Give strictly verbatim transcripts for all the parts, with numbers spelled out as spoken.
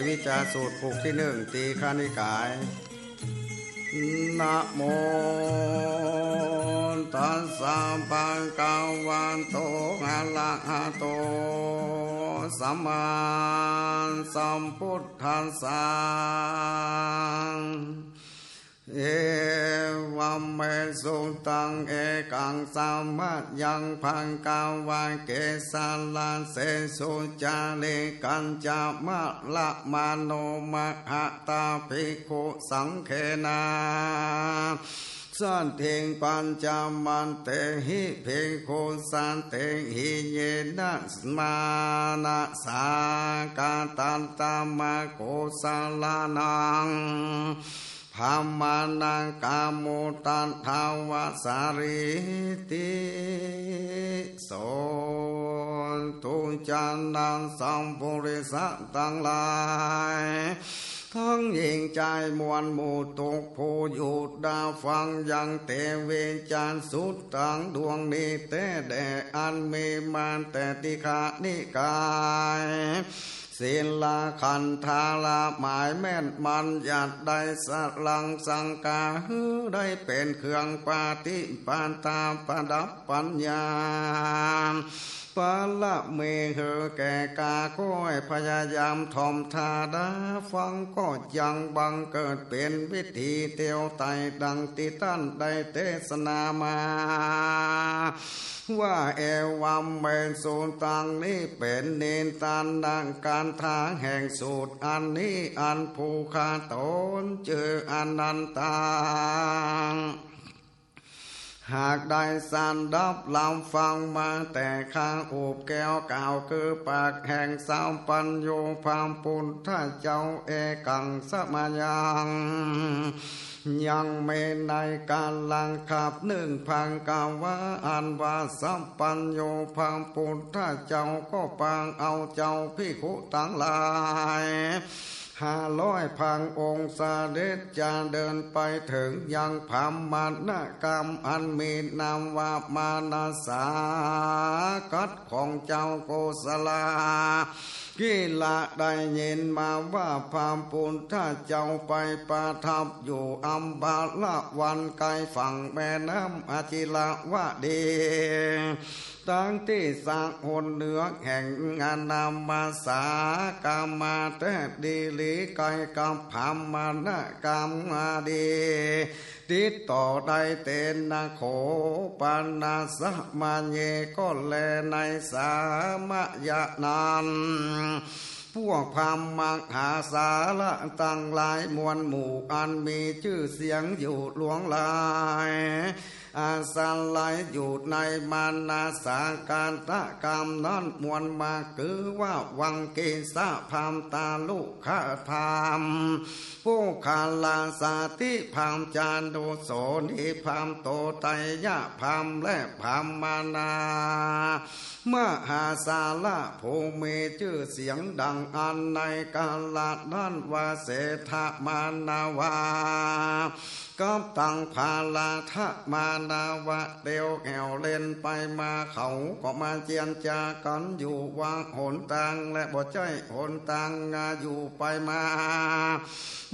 วิจาสูตรผูกตี้นึ่ง ตีฆนิกาย นะโมตัสสะ ภะคะวะโต อะระหะโต สัมมาสัมพุทธัสสะ เอวัมเม สุตัง เอกัง สะมะยัง ภะคะวะ เกสะละเสสุ จาริกัญจะ มะระมะโน มะหะตา ภิกขุสังเฆนะ สัตถิง ปัญจมะเตหิ ภิกขุสัตเตหิ เยนะ มานะสา กะตัตตะ มะกุสะลานัง พะมะนะกะมุตตะ ทะวะสารีติ โสตุ จานะ สัพปุริสะตังหลาย ตังญิงจายมวลหมู่ ตุ๊กผู้อยู่ดาฟัง ยังเต วิจาสุตัง ดวงนี้แต๊แด่ อันมีมาแต่ติฆนิกาย ศีลขันธาละ หมายแม่นบัญญัติได้ สะรัง สังกา หื้อได้เป๋นเครื่องปฏิปทา ประดับปัญญา ปะละมี หื้อแก่กล้า ค่อยพยายามถ่อมธาดาฟัง ก็จักบังเกิดเป๋นวิธีเตียวไต่ ดังตี้ต้านได้เตสนามา ว่า เอวัมเม สุตัง นี้เป๋นนิทานคาถาแห่งสูตรอันนี้ อันผู้ข้าต๋นจื้ออานันทะ หากได้สดับรับฟังมา แต่ข้าอุบแก้วกล่าว คือปากแห่งสัพพัญญูพระพุทธเจ้า เอกัง สะมะยัง ยังมีในกาละคาบนึ่ง ภะคะวา อันว่าสัพพัญญูพระพุทธเจ้า ก็ปางเอาเจ้าภิกขุตังหลาย ห้าร้อยพระองค์ เสด็จจะเดินไปเถิงยังพรหมกาม อันมีนามว่ามานะสา กัตของเจ้าโกศลา กีละได้ยินมาว่าพระพุทธเจ้าไปประทับอยู่อัมพวัน ใก้ฝั่งแม่น้ำอจิรวดี ตังตี้สะหนเหนือแห่งอาณามาสา กามาแต๊ดีหลี ใก้กับพรหมกามดี ติดต่อได้เตนะโข ปะนะสะมะเย ก็แลในสะมะยะนั้น พวกพราหมณ์มหาศาละตังหลายมวลหมู่ อันมีจื้อเสียงอยู่หลวงหลาย อาศัยอยู่ในมานะสากัตถกามนั้นมวลมาก คือว่าวังกีสะพราหมณ์ ตาลุกะพราหมณ์ ปุคคลาสะติพราหมณ์ จาตุโสนีพราหมณ์ โตไตยะพราหมณ์ และพราหมณา มหาศาละผู้มีจื้อเสียงดัง อันในกาละนั้นว่าเสถะมานาวา กับตังพาราธะมานาวะ เตียวแอ่วเล่นไปมา เขาก็มาเจียรจากั๋นอยู่ว่าหนตางและบ่ใจ้หนตาง อยู่ไปมา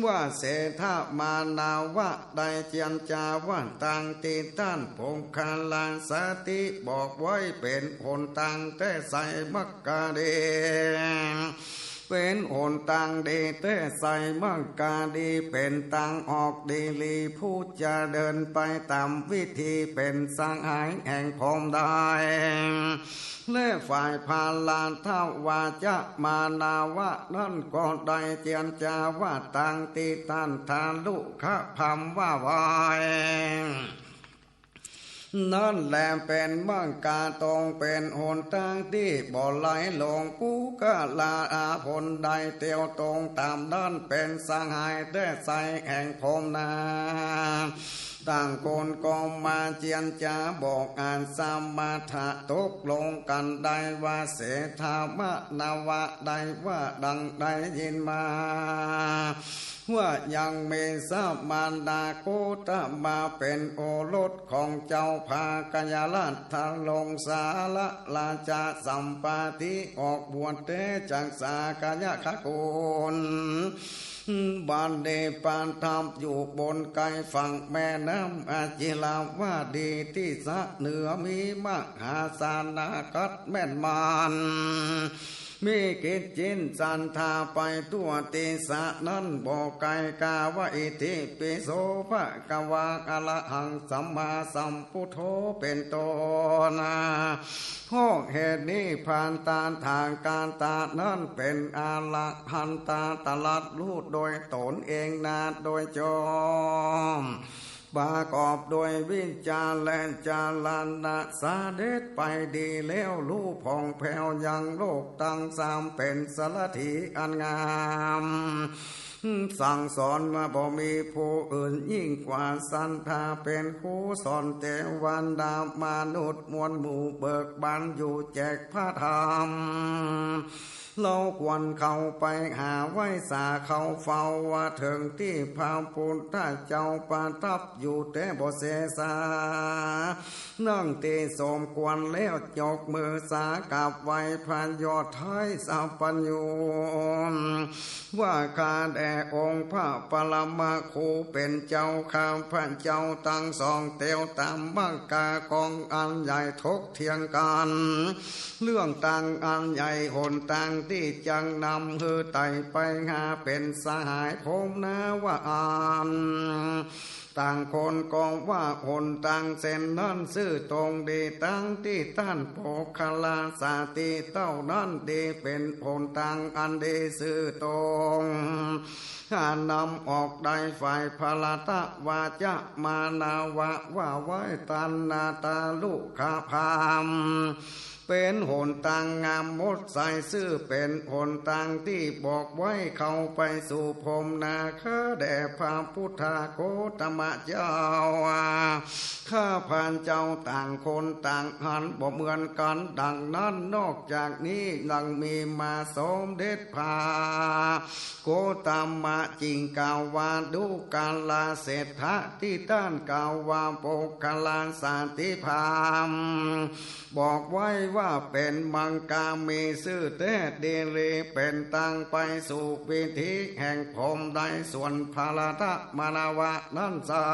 ว่าเสถะมานาวะได้เจียรจาว่า ตางตี้ต้านปุคคลาสะติบอกไว้เป๋นหนตางแต๊ไส้มักกะดี เป๋นหนตางดีแต๊ไส้มักกะดี เป๋นตางออกดีหลี ผู้จะเดินไปต๋ามวิธีเป๋นสหายแห่งพรหมได้ และฝ่ายพาราธะวาจะมานาวะนั้นก็ได้เจียรจาว่า ตางตี้ต้านตาลุกะพราหมณ์ว่าไว้ นั้นแลเป๋นมักกะตรง เป๋นหนตางตี้บ่ไหลหลง ปุคคละผลได้เตียวตรงต๋ามนั้น เป๋นสหายแต๊ไส้แห่งพรหมนา ต่างคนก็มาเจียรจาบอกอาสมถะ ตกลงกั๋นได้ว่าเสถะมานาวะได้ว่าดังได้ยินมา ว่ายังมีสมณโคตมะเป๋นโอรสของเจ้าพระกยาราช ทรงสละราชสัมปติออกบวชเต๊จากสากยะคกุล บัดนี้ประทับอยู่บนใก้ฝั่งแม่น้ำอจิรวดี ตี้สะเหนือมีมหาสานากัตแม่นมาน มีกิจจิตศรัทธาไปทั่วตี้สะนั้น บ่ไกลกาว่า อิติปิโสภะคะวา อะระหังสัมมาสัมพุทโธ เป๋นต้น เพราะเหตุนี้พระตถาคตะนั้นเป๋นอรหันตะ ตรัสฮู้โดยต๋นเองนาโดยจอม ประกอบโดยวิชชาและจรณะ เสด็จไปดีแล้ว ฮู้ผ่องแผ้วยังโลกตังสาม เป๋นสารถีอันงาม สั่งสอนว่าบ่มีผู้อื่นยิ่งกว่าศรัทธา เป๋นครูสอนเตวดามนุษย์มวลหมู่ เบิกบานอยู่แจกพระธรรม เฮาควรเข้าไปหาไหว้สาเข้าเฝ้า ว่าเถิงตี้พระพุทธเจ้าประทับอยู่แต่บ่เสสา นั่งตี้สมควรแล้ว ยกมือสากราบไหว้พระยอดไท้สัพพัญญู ว่าข้าแด่องค์พระปรมครูเป๋นเจ้า ข้าพระเจ้าตังสองเตียวต๋ามมักกะกองอันใหญ่ถกเถียงกั๋น เรื่องตางอันใหญ่ หนตางตี้จักนำหื้อไต่ไปหาเป๋นสหายพรหมนาวาอัน ต่างคนก็ว่าหนตางเส้นนั้นซื่อตรงดี ตังตี้ต้านโปคคัลลาสะตรีเต้านั้นดี เป๋นหนตางอันดีซื่อตรง หานำออกได้ฝ่ายพระตะวาจะมานาวะว่าไหว้ตันนาตาลุกะพาม เป๋นหนตางงามหมดใสซื่อ เป๋นหนตางตี้บอกไหว้เข้าไปสู่พรหมนา ข้าแด่พระพุทธโคตมะเจ้า ข้าพระเจ้าต่างคนต่างหันบ่เหมือนกั๋นดังนั้น นอกจากนี้ยังมีมาสมเด็จพระโคตมะจิ่งกล่าวว่า ดูกราเศรษฐะ ตี้ต้านกล่าวว่าโปคคัลลาสะตรีพาม บอกไหว้ว่าเป๋นมังกามีซื่อแต๊ดีหลี เป๋นตางไปสู่วิถีแห่งพรหมได้ ส่วนพระตะมานาวะนั้นไซร้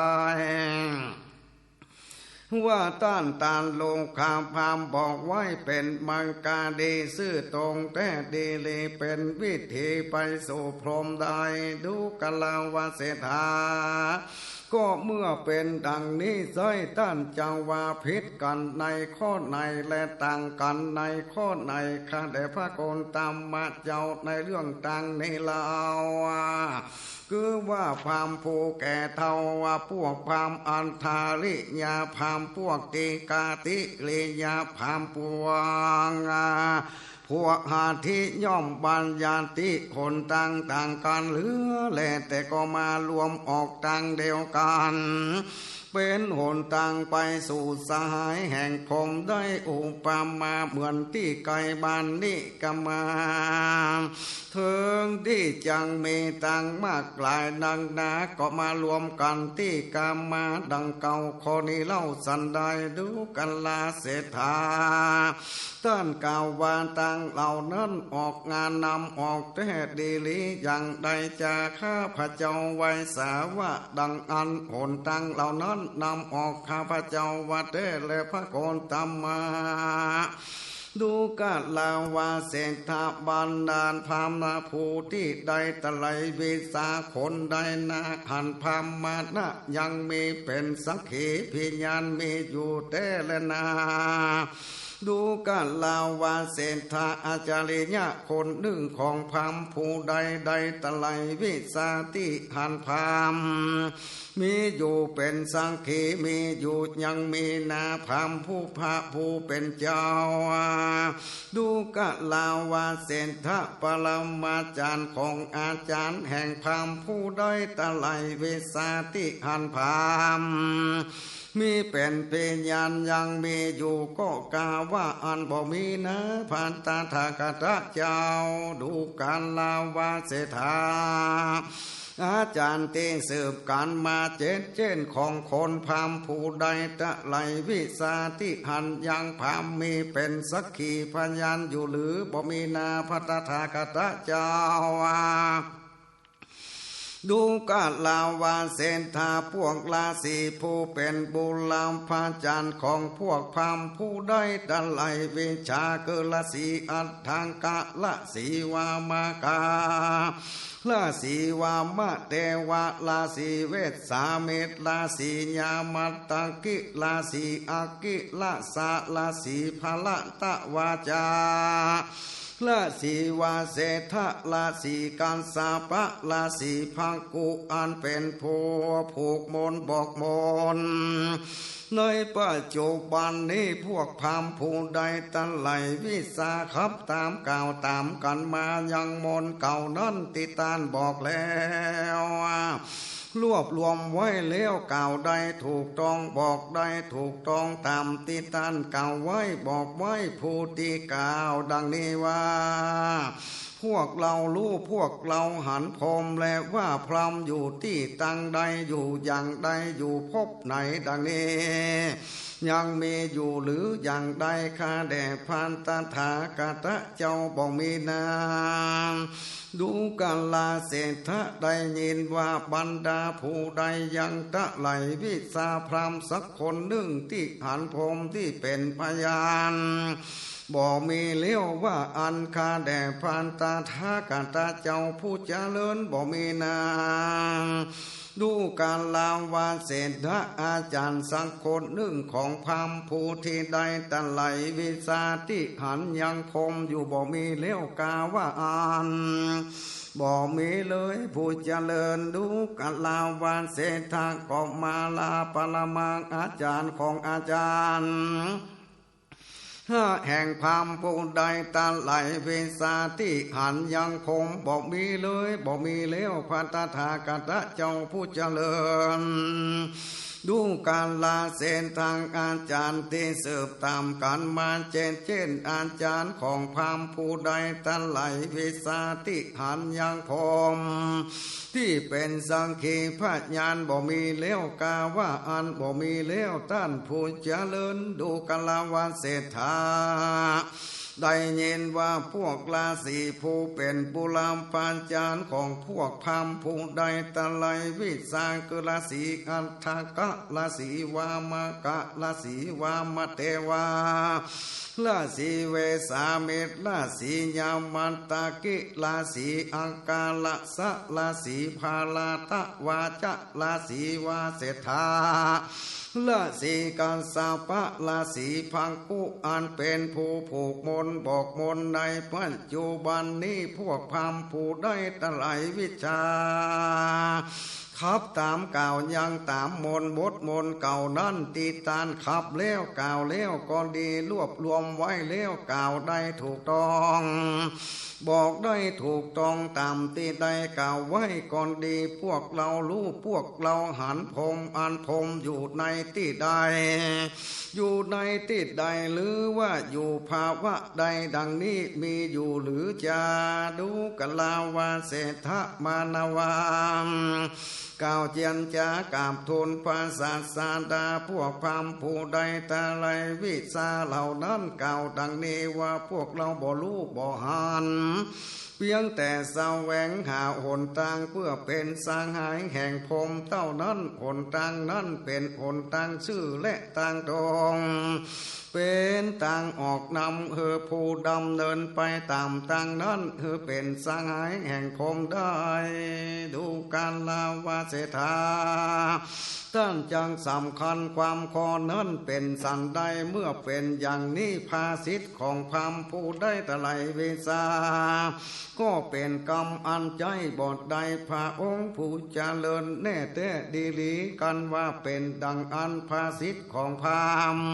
ว่าต้านตาลุกะพามบอกไหว้เป๋นมังกาดีซื่อตรงแต๊ดีหลี เป๋นวิถีไปสู่พรหมได้ ดูกราเศรษฐา ก็เมื่อเป๋นดังนี้ไซร้ ต้านจะว่าผิดกั๋นในข้อไหน และต่างกั๋นในข้อไหน ข้าแด่พระโคตมะเจ้า ในเรื่องตางนี้เล่า คือว่าพราหมณ์ผู้แก่เฒ่าว่า พวกพราหมณ์อัฏฐาริยะพราหมณ์ พวกติกาติริยะพราหมณ์ พวก พวกหัตถิย่อมบัญญัติหนตางต่างกั๋นเหลือแล แต่ก็มารวมออกตางเดียวกั๋น เป๋นหนตางไปสู่สหายแห่งพรหมได้ อุปมาเหมือนตี้ไก่บ้านนิกามา เถิงตี้จักมีตางมากหลายนักหนา ก็มารวมกั๋นตี้กามาดังเก่า ข้อนี้เล่าสันใด ดูกราเศรษฐา ต้านกล่าวว่าตางเหล่านั้นออกงานนำออกแต๊ดีหลี อย่างใดจาข้าพระเจ้าไหว้สาว่าดังอั้น หนตางเหล่านั้นนำออกข้าพระเจ้าว่าแต๊แล พระโคตมะ ดูกราเศรษฐะ บรรดาพราหมณ์ผู้ตี้ได้ไตรวิชาคนใดนา อันพราหมณะยังมีเป๋นสักขีพยานมีอยู่แต๊แลนา ดูกราเศรษฐะ อาจาริยะคนนึ่งของพราหมณ์ผู้ใดได้ไตรวิชาตี้อันพราหมณ์มีอยู่เป๋นสักขีมีอยู่ยังมีนา พราหมณ์ผู้พระผู้เป๋นเจ้า ดูกราเศรษฐะ ปรมาจารย์ของอาจารย์แห่งพราหมณ์ผู้ได้ไตรวิชาตี้อันพราหมณ์ มีเป๋นพยานยังมีอยู่ ก็กาว่าอั้นบ่มีนา พระตถาคตเจ้า ดูกราเศรษฐะ อาจ๋ารย์ตี้สืบกั๋นมาเจ๊นเจ๊นของคนพราหมณ์ผู้ใดตะไหลวิชาตี้หันยังพราหมณ์มีเป๋นสักขีพยานอยู่หรือ บ่มีนาพระตถาคตะเจ้า ดูกราวาเศรษฐา พวกราศีผู้เป๋นบุรพาจ๋ารย์ของพวกพราหมณ์ผู้ใดตะไหลวิชา คือราศีอัฏฐกะ ราศีวามกะ ราศีวามะเตวะ ราศีเวสสามิตร ราศียามัตตกิ ราศีอักขิราสะ ราศีพละตะวาจา ราศีวาเสถะ ราศีกัสสปะ ราศีภักกุ อันเป๋นผู้ผูกมนต์บอกมนต์ ในปัจจุบันนี้พวกพราหมณ์ผู้ใดตะไหลวิชา ขับต๋ามกล่าวต๋ามกั๋นมายังมนต์เก่านั้นตี้ต้านบอกแล้ว รวบรวมไว้แล้ว กล่าวได้ถูกต้อง บอกได้ถูกต้อง ต๋ามตี้ต้านกล่าวไว้บอกไว้ ผู้ตี้กล่าวดังนี้ว่า พวกเฮาฮู้ พวกเฮาหันพรหมแลว่าพราหมณ์อยู่ตี้ตังใด อยู่อย่างใด อยู่ภพไหน ดังนี้ ยังมีอยู่หรืออย่างใด ข้าแด่พระตถาคตะเจ้า บ่มีนา ดูกราวาเศรษฐะ ได้ยินว่าบรรดาผู้ใดยังตะไหลวิชาพราหมณ์สักคนนึ่งตี้หันพรหมตี้เป๋นพยาน บ่มีแล้วว่าอั้น ข้าแด่พระตถาคตะเจ้าผู้เจริญ บ่มีนา ดูกราวาเศรษฐะ อาจ๋ารย์สักคนนึ่งของพราหมณ์ผู้ตี้ได้ตะไหลวิชาตี้หันยังพรหมอยู่ บ่มีแล้วกาว่าอั้น บ่มีเลยผู้เจริญ ดูกราวาเศรษฐะ ก็มาลาปรมาอาจ๋ารย์ของอาจ๋ารย์ แห่งพราหมณ์ผู้ใดตะไหลวิชาตี้หันยังพรหม บ่มีเลย บ่มีแล้ว พระตถาคตะเจ้าผู้เจริญ ดูกราวาเศรษฐะ อาจ๋ารย์ตี้สืบต๋ามกั๋นมาเจ๊นเจ๊น อาจ๋ารย์ของพราหมณ์ผู้ใดตะไหลวิชาตี้หันยังพรหม ตี้เป๋นสักขีพยานบ่มีแล้วกาว่าอั้น บ่มีแล้วต้านผู้เจริญ ดูกราวาเศรษฐะ ได้ยินว่าพวกราศีผู้เป๋นบุรพาจ๋ารย์ของพวกพราหมณ์ผู้ได้ตะไหลวิชา คือราศีอัฏฐกะ ราศีวามกะ ราศีวามเตวา ราศีเวสสามิตร ราศียามัตตกิ ราศีอักขิราสะ ราศีพละตะวาจา ราศีวาเศรษฐา ราศีกัสสปะ ราศีภักกุ อันเป๋นผู้ผูกมนต์บอกมนต์ในปัจจุบันนี้ พวกพราหมณ์ผู้ได้ตะไหลวิชา ขับต๋ามกล่าวยังต๋ามมนต์บทมนต์เก่านั้น ตี้ต้านขับแล้วกล่าวแล้วก็ดี รวบรวมไว้แล้วกล่าวได้ถูกต้อง บอกได้ถูกต้องต๋ามตี้ได้กล่าวไว้ก็ดี พวกเฮาฮู้ พวกเฮาหันพรหม อันพรหมอยู่ในตี้ใด อยู่ในตี้ใด หรือว่าอยู่ภาวะใด ดังนี้มีอยู่หรือจา ดูกราวาเศรษฐะ มานวา กล่าวเจียรจากราบทูลพระศาสดา พวกพราหมณ์ผู้ได้ตะไหลวิชาเหล่านั้นกล่าวดังนี้ว่า พวกเฮาบ่ฮู้บ่หัน เพียงแต่แสวงหาหนตางเปื้อเป๋นสหายแห่งพรหมเต้านั้น หนตางนั้นเป๋นหนตางซื่อและตางตรง เป๋นตางออกนำหื้อผู้ดำเนินไปต๋ามตางนั้น หื้อเป๋นสหายแห่งพรหมได้ ดูกราวาเศรษฐา ต้านจักสำคัญความข้อนั้นเป๋นสันใด เมื่อเป๋นอย่างนี้ ภาษิตของพราหมณ์ผู้ได้ตะไหลวิชา ก็เป๋นกำอันใจ๊บ่ได้ พระองค์ผู้เจริญ แน่แต๊ดีหลีกั๋นว่าเป๋นดังอั้น ภาษิตของพราหมณ์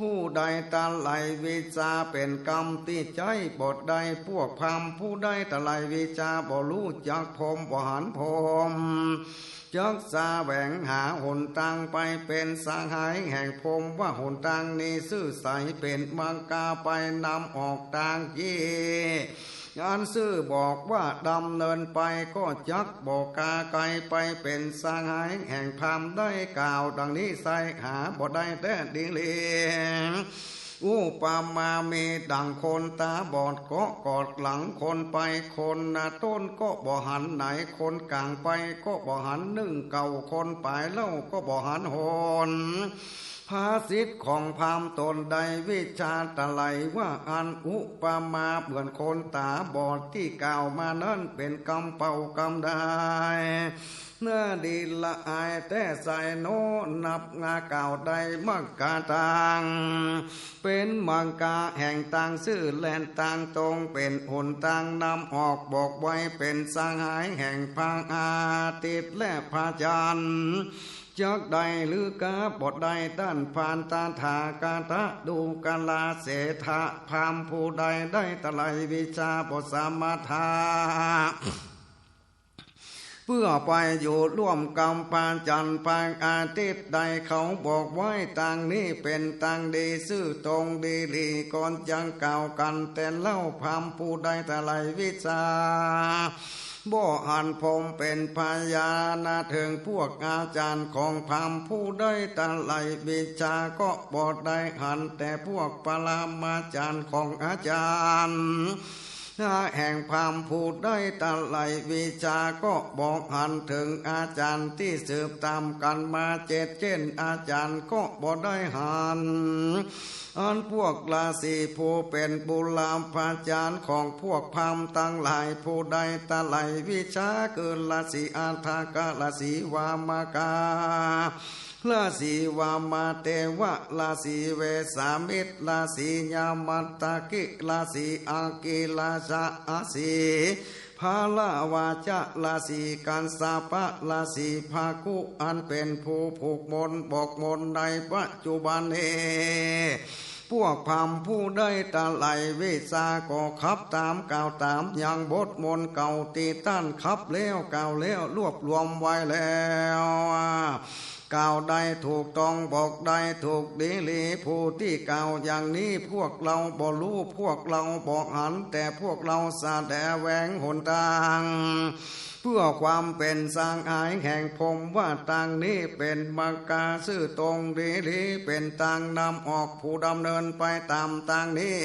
ผู้ได้ตะไหลวิชา เป๋นกำตี้ใจ๊บ่ได้ พวกพราหมณ์ผู้ได้ตะไหลวิชา บ่ฮู้จักพรหม บ่หันพรหม จักแสวงหาหนตางไปเป๋นสหายแห่งพรหม ว่าหนตางนี้ซื่อใส เป๋นมังคาไปนำออกตางตี้ อันซื่อบอกว่าดำเนินไปก็จักบ่กาไกลไปเป๋นสหายแห่งพราหมณ์ได้กล่าวดังนี้ไซร้หาบ่ได้แต๊ดีหลี อุปมามีดั่งคนต๋าบอดเกาะกอดหลังคนไป คนหน้าต้นก็บ่หันไหน คนก๋างไปก็บ่หันนึ่งเก่า คนป๋ายเล่าก็บ่หันหน ภาษิตของพราหมณ์ต๋นได้วิชาตะไหลว่าอั้น อุปมาเหมือนคนต๋าบอดตี้กล่าวมานั้นเป๋นกำเป่ากำได้ เนื้อดีละอายแต๊ไซโน นับงากล่าวได้มักกะตัง เป๋นมักกะแห่งตางซื่อและตางตรง เป๋นหนตางนำออกบอกไว้ เป๋นสหายแห่งพระอาทิตย์และพระจันทร์ จักได้หรือกาบ่ได้ ต้านพานตถาคตะ ดูกราเศรษฐะ พราหมณ์ผู้ใดได้ตะไหลวิชาบ่สามารถ เปื้อไปอยู่ร่วมกำพระจันทร์พระอาทิตย์ได้ เขาบอกไว้ตางนี้เป๋นตางดีซื่อตรงดีหลี ก่อนจักกล่าวกั๋นแต่เล่า พราหมณ์ผู้ใดตะไหลวิชา บ่หันพรหมเป๋นพยานะ เถิงพวกอาจารย์ของพราหมณ์ผู้ได้ตะไหลวิชาก็บ่ได้หัน แต่พวกปรมาจารย์ของอาจารย์แห่งพราหมณ์ผู้ได้ตะไหลวิชาก็บ่หัน เถิงอาจารย์ตี้สืบต๋ามกั๋นมาเจ็ดเจ้นอาจารย์ก็บ่ได้หัน อันพวกราศีผู้เป๋นบุรพาจารย์ของพวกพราหมณ์ตังหลาย ผู้ได้ตะไหลวิชาคือราศีอัฏฐกะ ราศีวามกา ราศีวามเตวะ ราศีเวสสามิตร ราศียามัตตกิ ราศีอังกิราชะ ราศี พาละวาจะ ราศีกัสสปะ ราศีภาคุ อันเป๋นผู้ผูกมนต์บอกมนต์ในปัจจุบันนี้ พวกพราหมณ์ผู้ได้ตะไหลวิชาก็ขับต๋ามกล่าวต๋ามยังบทมนต์เก่าตี้ต้านขับแล้วกล่าวแล้วรวบรวมไว้แล้ว กล่าวได้ถูกต้องบอกได้ถูกดีหลี ผู้ตี้กล่าวอย่างนี้พวกเฮาบ่ฮู้ พวกเฮาบ่หัน แต่พวกเฮาแสดงหนตาง เปื้อความเป๋นสหายแห่งพรหมว่าตางนี้เป๋นมักกะซื่อตรงดีหลี เป๋นตางนำออก ผู้ดำเนินไปต๋ามตางนี้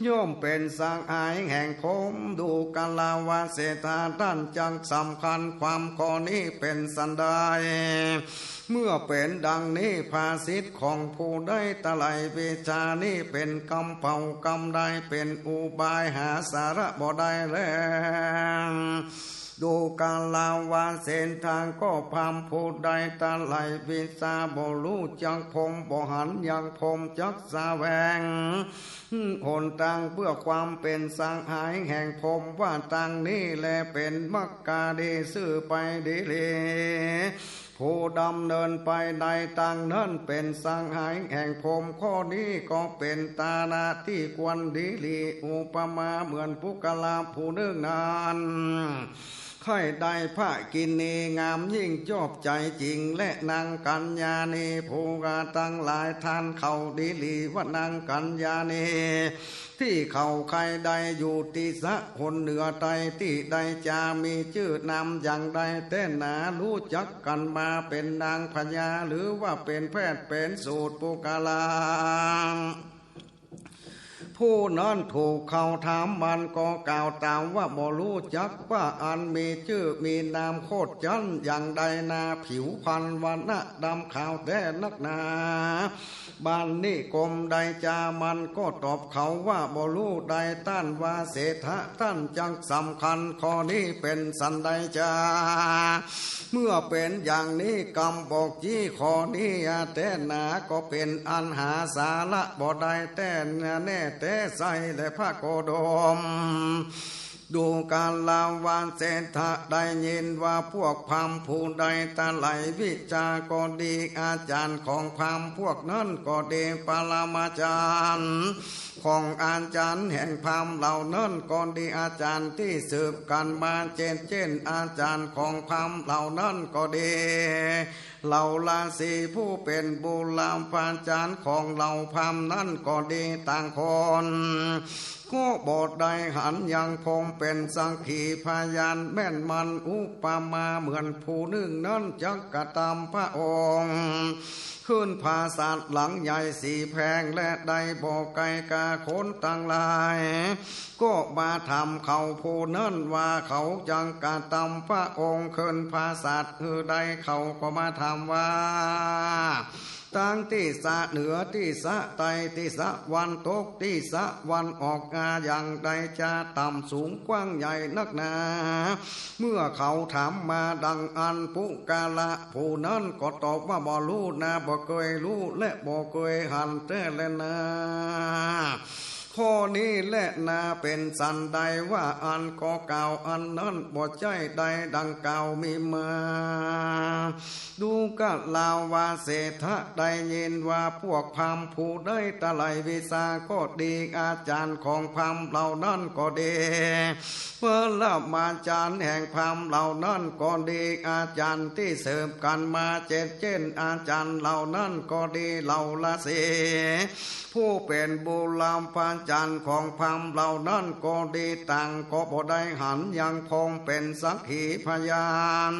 ย่อมเป๋นสหายแห่งพรหม ดูกราเศรษฐะ ต้านจักสำคัญความข้อนี้เป๋นสันใด เมื่อเป๋นดังนี้ ภาษิตของผู้ได้ตะไหลวิชานี้เป๋นกำเป่ากำได้ เป๋นอุบายหาสาระบ่ได้แล ดูกราเศรษฐะ ก็พราหมณ์ผู้ได้ตะไหลวิชาบ่ฮู้จักพรหม บ่หันยังพรหม จักแสวงหนตางเปื้อความเป๋นสหายแห่งพรหมว่าตางนี้แล เป๋นมักกะดีซื่อไปดีหลี ผู้ดำเนินไปในตางนั้นเป๋นสหายแห่งพรหม ข้อนี้ก็เป๋นตานะตี้ควรดีหลี อุปมาเหมือนปุคคละผู้นึ่งนั้น ใค่ได้พระกินนีงามยิ่งชอบใจ๋จริง และนางกัญญาณี ผู้ข้าตังหลายต้านเขาดีหลีว่านางกัญญาณี ตี้เขาใค่ได้อยู่ตี้สะหนเหนือใต้ตี้ใด จะมีจื้อนามอย่างใดแต๊หนา ฮู้จักกั๋นมาเป๋นนางพญา หรือว่าเป๋นแพทย์เป๋นสูตรปุคคละ ผู้นั้นถูกเขาถามมันก็กล่าวต๋ามว่าบ่ฮู้จักว่าอันมีจื้อมีนามโคตรจั้นอย่างใดนา ผิวพรรณวรรณะดำขาวแต๊นักหนา บัดนี้กรมใดจา มันก็ตอบเขาว่าบ่ฮู้ ได้ต้านว่าเศรษฐะ ต้านจักสำคัญข้อนี้เป๋นสันใดจา เมื่อเป๋นอย่างนี้กำบอกจี้ข้อนี้แต๊หนา ก็เป๋นอันหาสาระบ่ได้แต๊แน่แต๊ใสแล พระโคดม ดูกราเศรษฐะได้ยินว่าพวกพราหมณ์ผู้ได้ตะไหลวิชาก็ดี อาจารย์ของพราหมณ์พวกนั้นก็ดี ปรมาจารย์ของอาจารย์แห่งพราหมณ์เหล่านั้นก็ดี อาจารย์ตี้สืบกั๋นมาเจ็ดเจ้นอาจารย์ของพราหมณ์เหล่านั้นก็ดี เหล่าราศีผู้เป๋นบุรพาจารย์ของเหล่าพราหมณ์นั้นก็ดีต่างคน ก็บ่ได้หันยังพรหมเป๋นสักขีพยานแม่นมั่น อุปมาเหมือนผู้นึ่งนั้นจักกระตำพระองค์ ขึ้นปราสาทหลังใหญ่สี่แพร่ง และได้บ่ไกลกาคนตังหลาย ก็มาถามเขาผู้นั้นว่าเขาจักกระตำพระองค์ขึ้นปราสาทหื้อใด เขาก็มาถามว่า ตางทิศเหนือ ทิศใต้ ทิศตะวันตก ทิศตะวันออก อาอย่างใดจะต่ำสูงกว้างใหญ่นักหนา เมื่อเขาถามมาดังอั้น ปุคคละผู้นั้นก็ตอบว่า บ่ฮู้นา บ่เกยฮู้ และบ่เกยหันแต๊แลนา ข้อนี้แลนา เป๋นสันใดว่าอันข้อกล่าวอันนั้นบ่ใจ้ใดดังกล่าวมีมา ดูกราว่าเศรษฐะได้ยินว่าพวกพราหมณ์ผู้ได้ไตรวิชาก็ดี อาจ๋ารย์ของพราหมณ์เหล่านั้นก็ดี ปรมาจ๋ารย์แห่งพราหมณ์เหล่านั้นก็ดี อาจ๋ารย์ตี้สืบกั๋นมาเจ็ดเจ้นอาจ๋ารย์เหล่านั้นก็ดี เหล่าฤๅษี ผู้เป๋นบุรพาจ๋ารย์ของพราหมณ์เหล่านั้นก็ดี ต่างก็บ่ได้หันยังพรหมเป๋นสักขีพยาน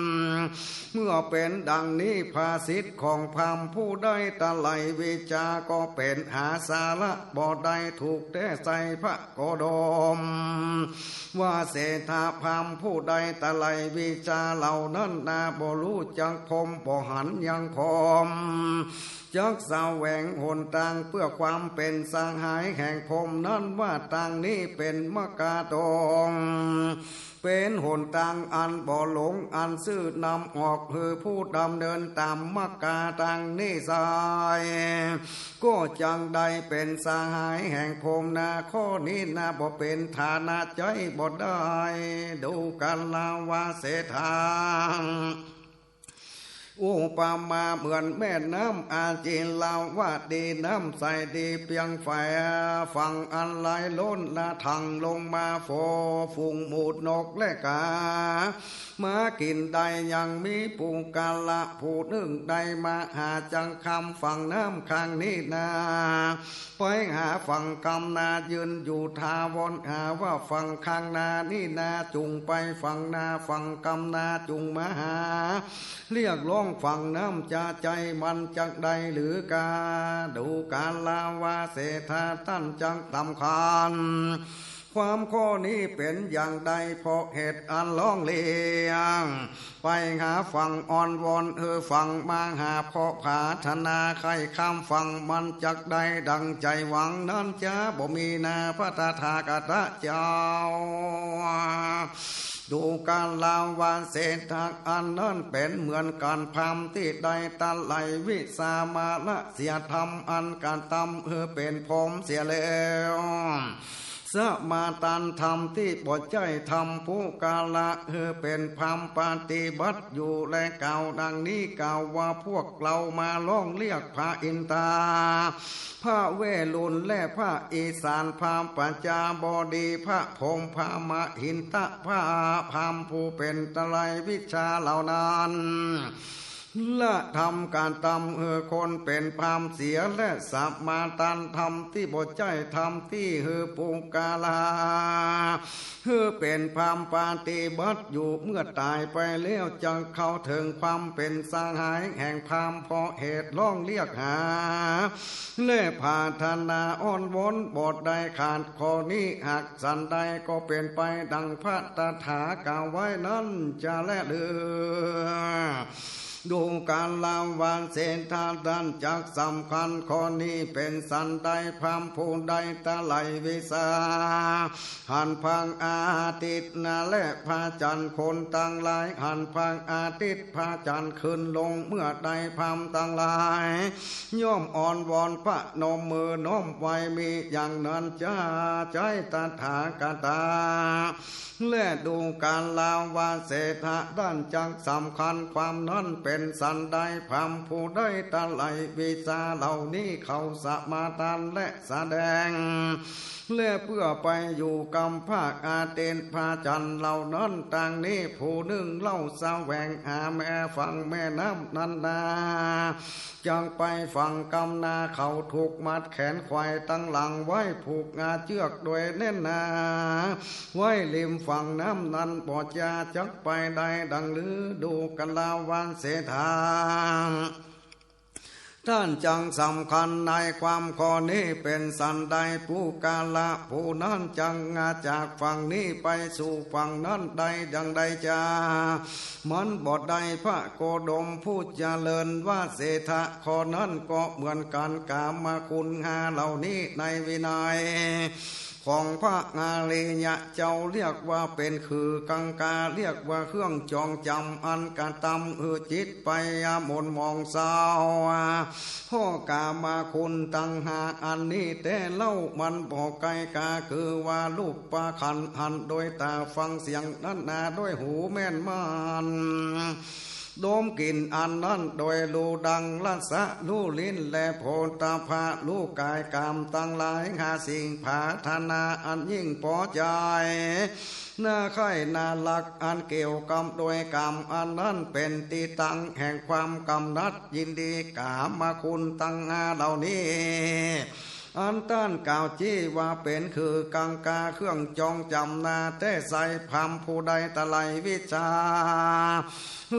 เมื่อเป๋นดังนี้ ภาษิตของพราหมณ์ผู้ได้ไตรวิชาก็เป๋นหาสาระบ่ได้ถูกแต๊ใส่พระโคดม ว่าเศรษฐะพราหมณ์ผู้ได้ไตรวิชาเหล่านั้นนา บ่ฮู้จักพรหม บ่หันยังพรหม จักแสวงหนตางเปื้อความเป๋นสหายแห่งพรหมนั้นว่าตางนี้เป๋นมัคคาตรง เป๋นหนตางอันบ่หลง อันซื่อนำออกหื้อผู้ดำเนินต๋ามมัคคาตางนี้ไส้ ก็จักได้เป๋นสหายแห่งพรหมนา ข้อนี้นา บ่เป๋นฐานะใจ๊บ่ได้ ดูกราว่าเศรษฐะ อุปมาเหมือนแม่น้ำอจิรวดี น้ำใสดีเปียงแฝ ฝั่งอันไหลล้นและถั่งลงมา โฟ ฝูงหมู่นกและกา มากิ๋นได้ ยังมีปุคคละผู้นึ่งได้มาหาจักข้ามฝั่งน้ำข้างนี้นา ไปหาฝั่งข้ามนา ยืนอยู่ถาวรหาว่าฝั่งข้างนานี้นา จุ่งไปฝั่งนา ฝั่งข้ามนาจุ่งมาหา เรียกร้องฝั่งน้ำจะใจ้มันจักได้หรือกา ดูกราว่าเศรษฐะ ต้านจักสำคัญ ความข้อนี้เป๋นอย่างใด เพราะเหตุอันร้องเรียก ไปหาฝั่งอ้อนวอนหื้อฝั่งมาหา เพราะผาถนาใค่ข้ามฝั่งมันจักได้ดังใจ๋หวังนั้นจะบ่มีนา พระตถาคตะเจ้า ดูกราว่าเศรษฐะ อันนั้นเป๋นเหมือนกั๋นพราหมณ์ตี้ได้ไตรวิชามาละเสียธรรมอันกระตำหื้อเป๋นพรหมเสียแล้ว สมาทานธรรมตี้บ่ใจ้ธรรมปุคคละ หื้อเป๋นพราหมณ์ปฏิบัติอยู่ และกล่าวดังนี้ กล่าวว่าพวกเฮามาร้องเรียกพระอินทา พระเวรุฬและพระอีสาน พระปัจจาบดี พระพรหม พระมหินทะ พระพราหมณ์ผู้เป๋นไตรวิชาเหล่านั้น ละธรรมกระตำหื้อคนเป๋นพราหมณ์เสีย และสมาทานธรรมตี้บ่ใจ้ธรรมตี้หื้อปุคคละ หื้อเป๋นพราหมณ์ปฏิบัติอยู่ เมื่อต๋ายไปแล้วจักเข้าเถิงความเป๋นสหายแห่งพราหมณ์ เพราะเหตุร้องเรียกหา และผาถนาอ้อนวอนบ่ได้ขาด ข้อนี้หากสันใดก็เป๋นไปดังพระตถาคตกล่าวไว้นั้นจะแลหรือ ดูกราว่าเศรษฐะ ต้านจักสำคัญข้อนี้เป๋นสันใด พราหมณ์ผู้ได้ไตรวิชา หันพระอาทิตย์นาและพระจันทร์ คนตังหลายหันพระอาทิตย์พระจันทร์ขึ้นลง เมื่อใดพราหมณ์ตังหลายย่อมอ้อนวอนประนมมือน้อมไหว้ มีอย่างนั้นจะใจ้ตถาคตะ และดูกราว่าเศรษฐะ ต้านจักสำคัญความนั้นเป๋ เป็นสันใด พราหมณ์ผู้ใดตะไหลวิชาเหล่านี้ เขาสมาทานและแสดง และเปื้อไปอยู่กำภาคอาทิตย์ พระจันทร์เหล่านั้นตางนี้ ผู้นึ่งเล่าแสวงหาแม่ฝั่งแม่น้ำนั้นนา จักไปฝั่งกำนา เขาถูกมัดแขนไขว่ตังหลังไว้ ผูกงาเจื้อกโดยแน่นหนา ไว้ริมฝั่งน้ำนั้น บ่จาจักไปได้ดังฤดูกาล ว่าเศรษฐา ต้านจักสำคัญในความข้อนี้ เป็นสันใด ปุคคละผู้นั้นจักจากฝั่งนี้ไปสู่ฝั่งนั้นได้อย่างใดจา มันบ่ได้ พระโคดมผู้เจริญ ว่าเศรษฐา ข้อนั้นก็เหมือนกัน กามคุณห้าเหล่านี้ในวินัยของพระอริยะเจ้า เรียกว่าเป๋นขื่อกังกา เรียกว่าเครื่องจองจ๋ำ อันกระตำหื้อจิตไปหม่นหมองเศร้า เพราะกามคุณตังห้าอันนี้แต๊เล่า มันบ่ไกลกา คือว่ารูปขันธ์หันโดยต๋า ฟังเสียงนั้นนาโดยหูแม่นม่าน ดมกลิ่นอันนั้นโดยฮู้ดังรส ฮู้ลิ้นและโผฏฐัพพะ ฮู้ก๋ายกามตังหลาย หาสิ่งผาถนาอันยิ่งปอใจ๋ น่าใคร่น่าฮัก อันเกี่ยวกับโดยกามอันนั้น เป๋นตี้ตั้งแห่งความกำหนัดยินดี กามคุณตังห้าเหล่านี้ อันต้านกล่าวจี้ว่าเป๋นขื่อกังกา เครื่องจองจ๋ำนาแต๊ไซร้ พราหมณ์ผู้ใดตะไหลวิชา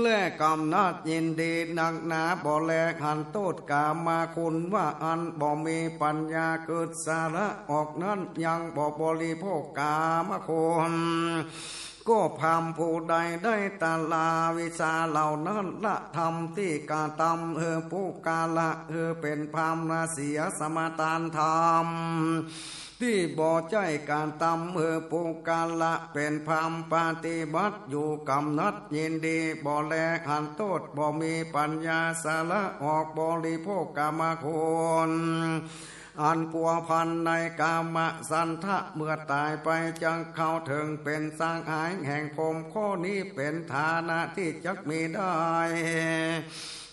และกำหนัดยินดีนักหนา บ่แลหันโต้ษกามคุณ ว่าอั้น บ่มีปัญญาเกิดสละออกนั้น ยังบ่บริโภคกามคุณ ก็พราหมณ์ผู้ใดได้ตะไหลวิชาเหล่านั้น ละธรรมตี้กระตำหื้อปุคคละ หื้อเป๋นพราหมณ์นาเสีย สมาทานธรรม ตี้บ่ใจ้กระตำหื้อปุคคละ เป๋นพราหมณ์ปฏิบัติอยู่ กำหนัดยินดี บ่แลหันโต้ษ บ่มีปัญญาสละออก บริโภคกามคุณ อันพัวพันในกามฉันทะ เมื่อต๋ายไปจักเข้าเถิงเป๋นสหายแห่งพรหม ข้อนี้เป๋นฐานะตี้จักมีได้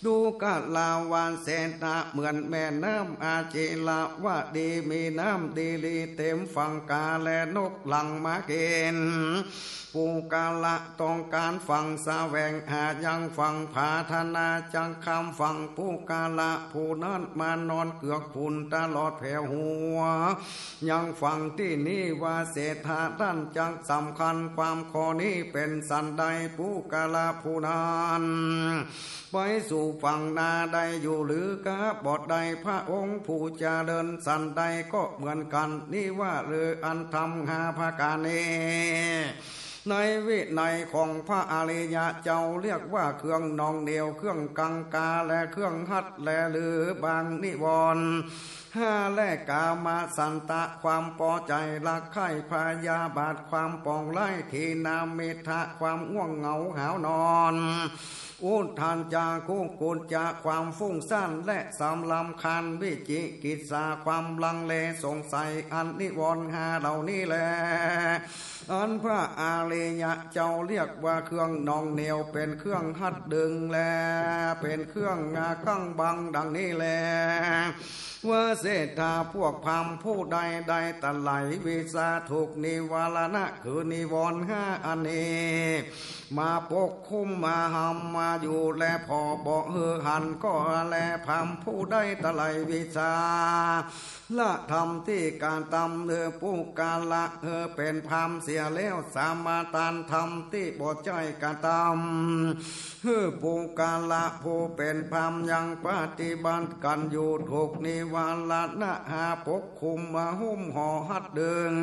ดูกราว่าเศรษฐา เหมือนแม่น้ำอาจิรวดี มีน้ำดีหลีเต๋มฝั่งกา และนกหลั่งมากิ๋น ปุคคละต้องก๋านฝั่ง แสวงหายังฝั่ง ผาถนาจักข้ามฝั่ง ปุคคละผู้นั้นมานอนเกือกฝุ่นตลอดแผวหัว ยังฝั่งตี้นี้ ว่าเศรษฐา ต้านจักสำคัญความข้อนี้ เป๋นสันใด ปุคคละผู้นั้น ไปสู่ฝั่งนาได้อยู่หรือกา บ่ได้ พระองค์ผู้เจริญ สันใดก็เหมือนกัน นี้ว่าลืออันธรรมห้าประก๋านนี้ ในวินัยของพระอริยะเจ้า เรียกว่าเครื่องหน่วงเหนี่ยว เครื่องกังกา และเครื่องฮัด และลือบางนิวรณ์ ห้า และกามฉันทะ ความปอใจ๋ รักใคร่ พยาบาท ความปองร้าย ถีนมิทธะ ความง่วงเหงาหาวนอน อุทธัจจะ กุกุจจะ ความฟุ้งซ่าน และสำรำคาญ วิจิกิจฉา ความลังเลสงสัย อันนิวรณ์ห้าเหล่านี้แล อันพระอริยะเจ้าเรียกว่าเครื่องหน่วงเหนี่ยว เป๋นเครื่องฮัดดึง และเป๋นเครื่องกั้งบังดังนี้แล ว่าเศรษฐา พวกพราหมณ์ผู้ใดได้ตะไหลวิชาถูกนิวรณะ คือนิวรณ์ห้าอันนี้ มาปกคลุมมาห้ำมาอยู่ และผ่อบ่หื้อหันก็แล พราหมณ์ผู้ใดตะไหลวิชา ละธรรมตี้กระตำหื้อปุคคละ หื้อเป๋นพราหมณ์เสียแล้ว สมาทานธรรมตี้บ่ใจ้กระตำหื้อปุคคละ ผู้เป๋นพราหมณ์ยังปฏิบัติกั๋นอยู่ ถูกนิวรณะห้าปกคลุมมาหุ้มห่อฮัดดึง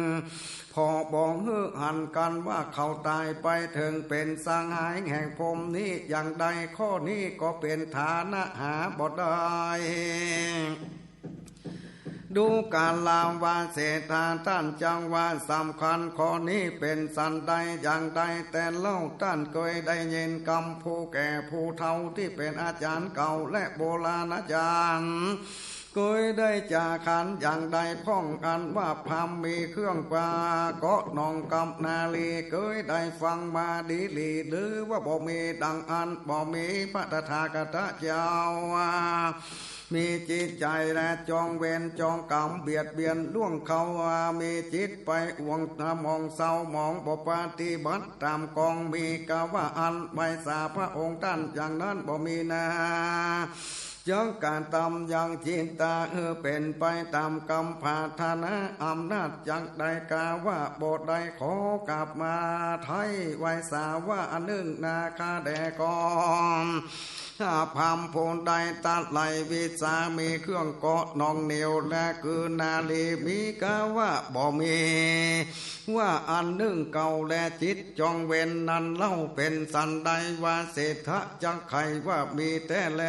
ผ่อบ่หื้อหันกั๋นว่าเขาต๋ายไปเถิงเป๋นสหายแห่งพรหมนี้อย่างใด ข้อนี้ก็เป๋นฐานะหาบ่ได้ ดูกราว่าเศรษฐา ต้านจักว่าสำคัญข้อนี้เป๋นสันใดอย่างใด แต่เล่าต้านเกยได้ยินกำผู้แก่ผู้เฒ่าตี้เป๋นอาจ๋ารย์เก่าและโบราณอาจ๋ารย์ เกยได้จ๋าขันอย่างใดพ่อง อันว่าพราหมณ์มีเครื่องกว่า เกาะหนองกับนาลี เกยได้ฟังมาดีหลี หรือว่าบ่มีดังอั้น บ่มีพระตถาคตเจ้า มีจิตใจ๋และจองเวรจองกรรมเบียดเบียนล่วงเขา มีจิตไปอ่วงหมองเศร้าหมอง บ่ปฏิบัติต๋ามกอง มีกาว่าอั้น ไหว้สาพระองค์ต้านอย่างนั้นบ่มีนา จักกระตำยังจิตตาหื้อเป๋นไปต๋ามกำปรารถนา อำนาจจักได้กาว่าบ่ได้ ขอกราบมาไถ่ไหว้สาว่าอันนึ่งนา ข้าแด่ก็ ถ้าพราหมณ์ผู้ใดตะไหลวิชา มีเครื่องเกาะหน่วงเหนี่ยวและคือนาลี มีกาว่าบ่มี ว่าอันนึ่งเก่าและจิตจองเวรนั้นเล่า เป๋นสันใดว่าเศรษฐะ จักใค่ว่ามีแต๊แล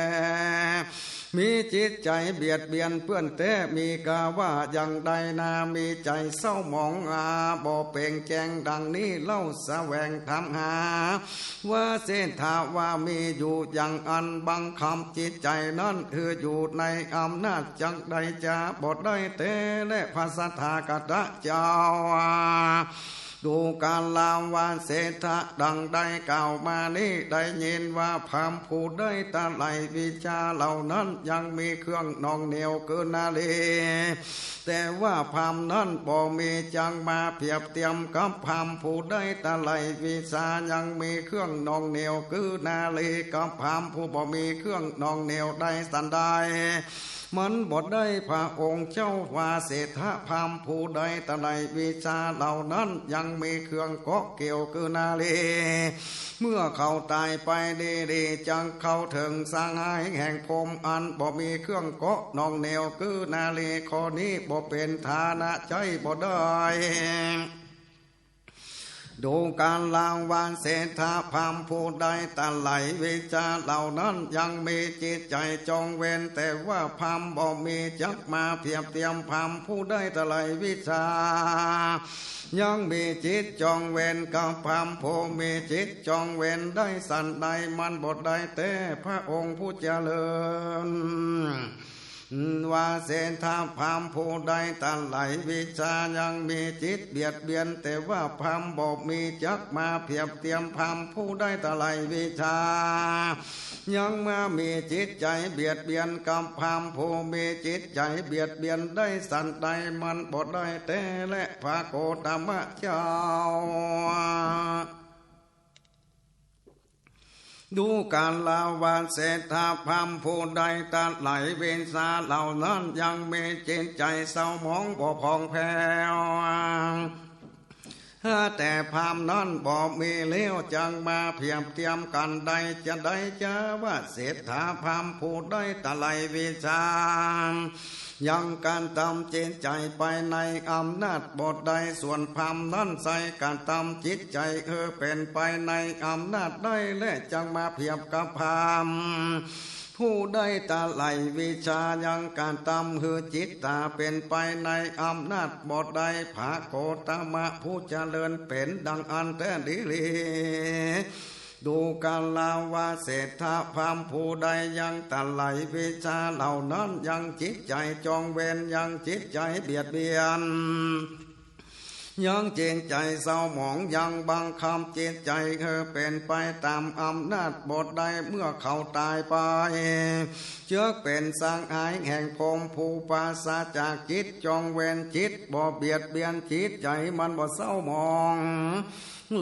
มีจิตใจ๋เบียดเบียนเปื้อนแต๊ มีกาว่าอย่างใดนา มีใจ๋เศร้าหมองอา บ่เป่งแจ้งดังนี้เล่า แสวงถามหา ว่าเศรษฐะว่ามีอยู่อย่างอั้น บังคับจิตใจ๋นั้นหื้ออยู่ในอำนาจจักได้จ๋าบ่ได้แต๊แล พระตถาคตเจ้า ดูกราว่าเศรษฐะ ดังได้กล่าวมานี้ ได้ยินว่าพราหมณ์ผู้ใดตะไหลวิชาเหล่านั้น ยังมีเครื่องหน่วงเหนี่ยวคือนาลี แต่ว่าพราหมณ์นั้นบ่มี จักมาเปรียบเตียมกับพราหมณ์ผู้ใดตะไหลวิชา ยังมีเครื่องหน่วงเหนี่ยวคือนาลี กับพราหมณ์ผู้บ่มีเครื่องหน่วงเหนี่ยวได้สันใด มันบ่ได้ พระองค์เจ้าว่าเศรษฐะ พราหมณ์ผู้ใดตะไหลวิชาเหล่านั้น ยังมีเครื่องเกาะเกี่ยวคือนาลี เมื่อเขาต๋ายไปดีๆ จักเข้าเถิงสหายแห่งพรหม อันบ่มีเครื่องเกาะหน่วงเหนี่ยวคือนาลี ข้อนี้บ่เป๋นฐานะใจ๊บ่ได้ ดูกราว่าเศรษฐะ พราหมณ์ผู้ใดตะไหลวิชาเหล่านั้น ยังมีจิตใจ๋จองเวร แต่ว่าพราหมณ์บ่มี จักมาเปรียบเตียมพราหมณ์ผู้ใดตะไหลวิชา ยังมีจิตจองเวรกับพราหมณ์ผู้มีจิตจองเวรได้สันใด มันบ่ได้แต๊ พระองค์ผู้เจริญ ว่าเศรษฐะ พราหมณ์ผู้ใดตะไหลวิชา ยังมีจิตเบียดเบียน แต่ว่าพราหมณ์บ่มี จักมาเปรียบเตียมพราหมณ์ผู้ใดตะไหลวิชา ยังมามีจิตใจ๋เบียดเบียนกับพราหมณ์ผู้มีจิตใจ๋เบียดเบียนได้สันใด มันบ่ได้แต๊แล พระโคตมะเจ้า ดูกราว่าเศรษฐะ พราหมณ์ผู้ใดตะไหลวิชาเหล่านั้น ยังมีจิตใจ๋เศร้าหมองบ่ผ่องแผ้ว แต่พราหมณ์นั้นบ่มีแล้ว จักมาเปรียบเตียมกั๋นได้จะได้จ๋าว่าเศรษฐะ พราหมณ์ผู้ใดตะไหลวิชา ยังกระตำจิตใจ๋ไปในอำนาจบ่ได้ ส่วนพราหมณ์นั้นใส่กระตำจิตใจ๋หื้อเป๋นไปในอำนาจได้แล จักมาเปรียบกับพราหมณ์ผู้ใดตะไหลวิชา ยังกระตำหื้อจิตตาเป๋นไปในอำนาจบ่ได้ พระโคตมะผู้เจริญ เป๋นดังอั้นแต๊ดีหลี ดูกราว่าเศรษฐะ พราหมณ์ผู้ใดยังตะไหลวิชาเหล่านั้น ยังจิตใจ๋จองเวร ยังจิตใจ๋เบียดเบียน ยังจิตใจ๋เศร้าหมอง ยังบังคับจิตใจ๋หื้อเป๋นไปต๋ามอำนาจบ่ได้ เมื่อเขาต๋ายไป จักเป๋นสหายแห่งพรหมผู้ปราศจากจิตจองเวร จิตบ่เบียดเบียน จิตใจ๋มันบ่เศร้าหมอง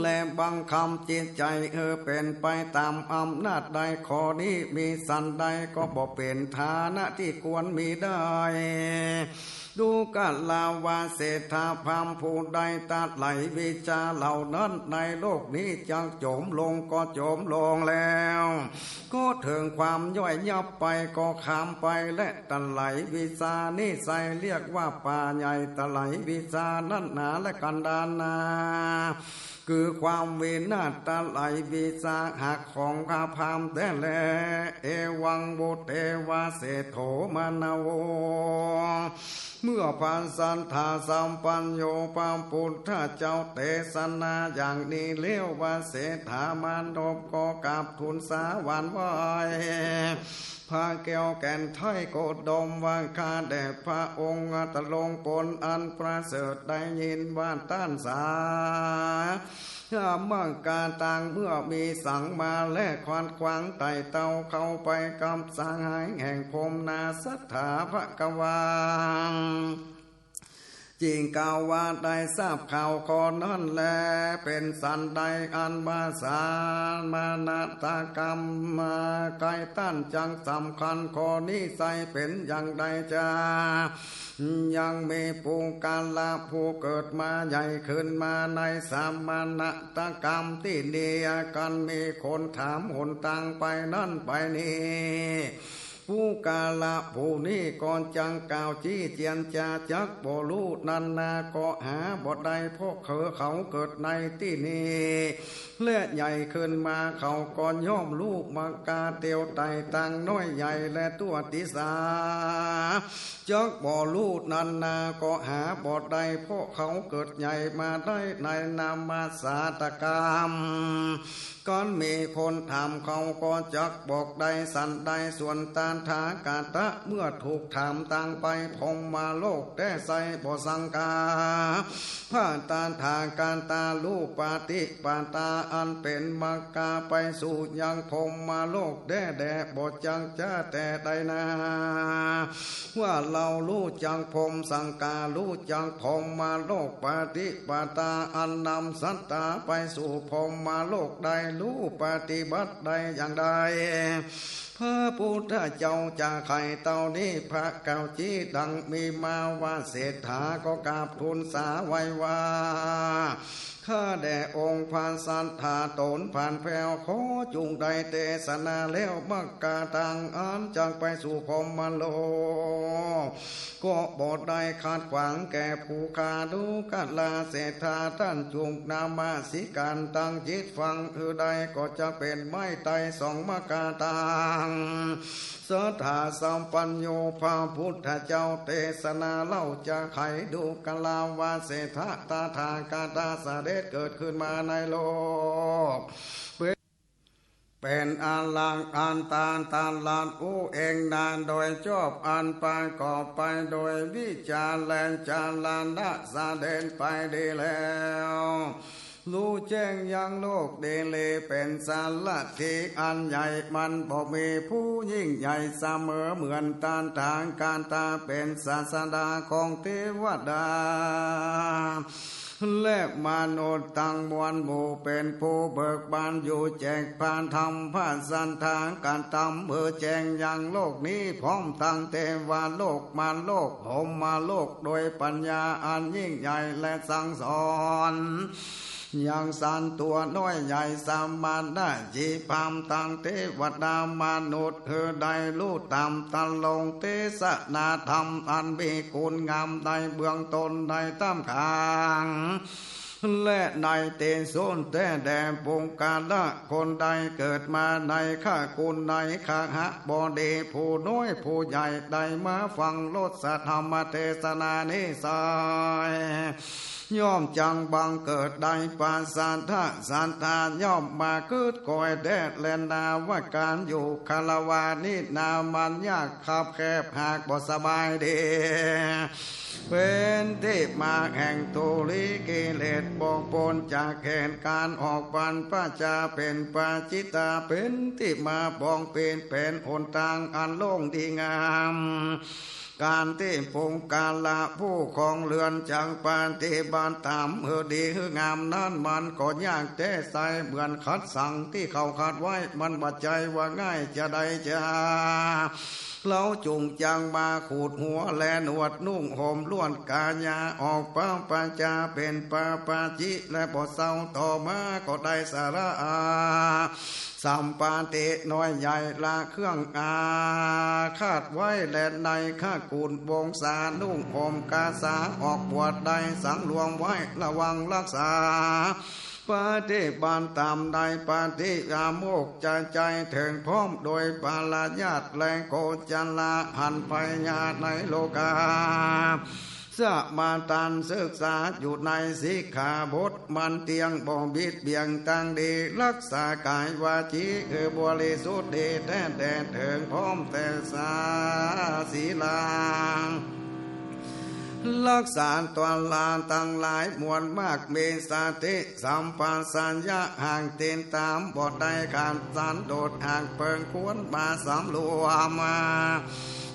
และบังคับจิตใจ๋หื้อเป๋นไปต๋ามอำนาจได้ ข้อนี้มิสันใดก็บ่เป๋นฐานะตี้ควรมีได้ ดูกราว่าเศรษฐะ พราหมณ์ผู้ใดตะไหลวิชาเหล่านั้น ในโลกนี้จักจ๋มลงก็จ๋มลงแล้ว ก็เถิงความย่อยยับไปก็คามไป และตะไหลวิชานี้ไส้เรียกว่าป่าใหญ่ ตะไหลวิชานั้นหนาและกันดารนา คือความวินาศ ตะไหลวิชาหักของพราหมณ์แต๊แล เอวัง วุตเตวะ เศรษฐโถ มะนะโว เมื่อพระสัตถาสัมปัญโญพระปุทธเจ้าเตสนาอย่างนี้แล้ว วะเศรษฐามานพก็กราบทูลสาหวันไหว้ พระแก้วแก่นไทยโกดมว่า ข้าแต่พระองค์อัตลงผลอันประเสริฐ ได้ยินว่าต้านสา มังกาต่างเมื่อมีสังมาแล ขัดขวางไต่เต้าเข้าไปกับสหายแห่งพรหมนาศรัทธาพระกวาง จึงกล่าวว่า ได้ทราบข่าวข้อนั้นแล เป๋นสันใดอันว่าสมณตกรรมมาไกลต้านจักสำคัญข้อนี้ไส้เป๋นอย่างใดจา ยังมีปุคคละผู้เกิดมาใหญ่ขึ้นมาในสมณตกรรมตี้นี้ กันมีคนถามหนตางไปนั้นไปนี้ ปุคคละผู้นี้ก็จักกล่าวจี้เจียนจาจักบ่ฮู้นั้นนา ก็หาบ่ได้ เพราะคือเขาเกิดในตี้นี้ และใหญ่ขึ้นมาเขาก็ย่อมฮู้มักกาเตียวไต่ตังน้อยใหญ่และตั๋วติสา จักบ่ฮู้นั้นนา ก็หาบ่ได้ เพราะเขาเกิดใหญ่มาได้ในนามศาสตกรรม กันมีคนถามเขาก็จักบอกได้สันใด ส่วนตถาคตะเมื่อถูกถามตางไปพรหมโลกแต๊ไส้บ่สังกา พระตถาคตาฮู้ปฏิปทาอันเป๋นมักกาไปสู่ยังพรหมโลกแต๊แด่ บ่จักจะแต่ใดนา ว่าเฮาฮู้จักพรหมสังกา ฮู้จักพรหมโลกปฏิปทาอันนำสัตตาไปสู่พรหมโลกได้ ฮู้ปฏิบัติได้อย่างใด พระพุทธเจ้าจะไขเต้านี้ พระกล่าวจี้ดังมีมาว่า เศรษฐาก็กราบทูลสาไว้ว่า ข้าแต่องค์พระสัตถาตนผ่านแผ้ว ขอจุ่งได้เตสนาแล้ว มักกาตังอันจักไปสู่พรหมโลก ก็บ่ได้ขัดขวางแก่ผู้ข้า ดูกราเศรษฐาต้านจุ่งนมัสก๋ารตังจิตฟังหื้อได้ ก็จะเป๋นไม้ไต่สองมักกาตัง สัตถาสัมปัญโญ พระพุทธเจ้าเตสนาเล่าจะไข ดูกราว่า เศรษฐา ตถาคตาเสด็จเกิดขึ้นมาในโลก เป๋น เป๋นอรหันตาตรัสฮู้เองนา โดยชอบอันประกอบไปโดยวิชชาและจรณะ เสด็จไปดีแล้ว ฮู้แจ้งยังโลกดีหลี เป๋นสารถีอันใหญ่ มันบ่มีผู้ยิ่งใหญ่เสมอเหมือนตถาคตา เป๋นศาสดาของเทวดา และมนุษย์ตังมวลหมู่ เป๋นผู้เบิกบานอยู่แจ้งพระธรรมพระสัทธาคตธรรม หื้อแจ้งยังโลกนี้ พร้อมตังเตวโลก มารโลก พรหมโลก โดยปัญญาอันยิ่งใหญ่และสั่งสอน ยังสัตว์ตั๋วน้อยใหญ่สมณะชีพราหมณ์ตังเตวดามนุษย์ หื้อได้ฮู้ธรรมตรงเตสนาธรรมอันมีคุณงามในเบื้องต้นในต้ามก๋าง และในตี้สุดแต๊แด่ ปุคคละคนใดเกิดมาในคกุลในคหบดี ผู้น้อยผู้ใหญ่ได้มาฟังรสธรรมเตสนานี้ไส้ ย่อมจักบังเกิดได้ปัสสัทธะศรัทธา ย่อมมาเกิดก๋อยแต๊แลนา ว่าก๋านอยู่คาราวาสนี้นามันยากคับแคบ หากบ่สบายดี เป๋นตี้มาแห่งทุลีกิเลส บ่ป๊นจากเหตุก๋ารณ์ออกบรรพชา เป๋นปาจิตตา เป๋นตี้มาปองเป๋น เป๋นหนตางอันโล่งดีงาม ก๋านตี้ปุคคละผู้ครองเฮือนจักปฏิบัติต๋ามหื้อดีหื้องามนั้น มันก็ยากแต๊ไส้ เหมือนขัดสังตี้เขาขัดไว้ มันบ่ใจ้ว่าง่ายจะใดจา เฮาจุ่งจักมาขูดหัวและหนวด นุ่งห่มล้วนกายา ออกบรรพชาเป๋นปาปาจิ และบ่เศร้าต่อมาก็ได้สละอา สัมปติน้อยใหญ่ละเครื่องอาฆาตไว้ และในคกุลวงศา นุ่งห่มกาสา ออกบวชได้สังรวมไว้ ระวังรักษา ปฏิบัติต๋ามในปฏิอาโมกข์ จะใจ้เถิงพร้อมโดยปริญาติ และโกจรหันภัยยาในโลกา สมาทานศึกษาอยู่ในสิกขาบท มันเตี้ยงบ่บิดเบี่ยง ตั้งดี รักษากายวาจี๋หื้อบริสุทธิ์ดีแต๊แดด เถิงพร้อมแต่สา ศีลา รักษาตั๊วลาตังหลายมวลมาก มีสติสัมปชัญญะ หากติดต๋ามบ่ได้ขาด สันโดษหากเปิงควรมาสำรวมมา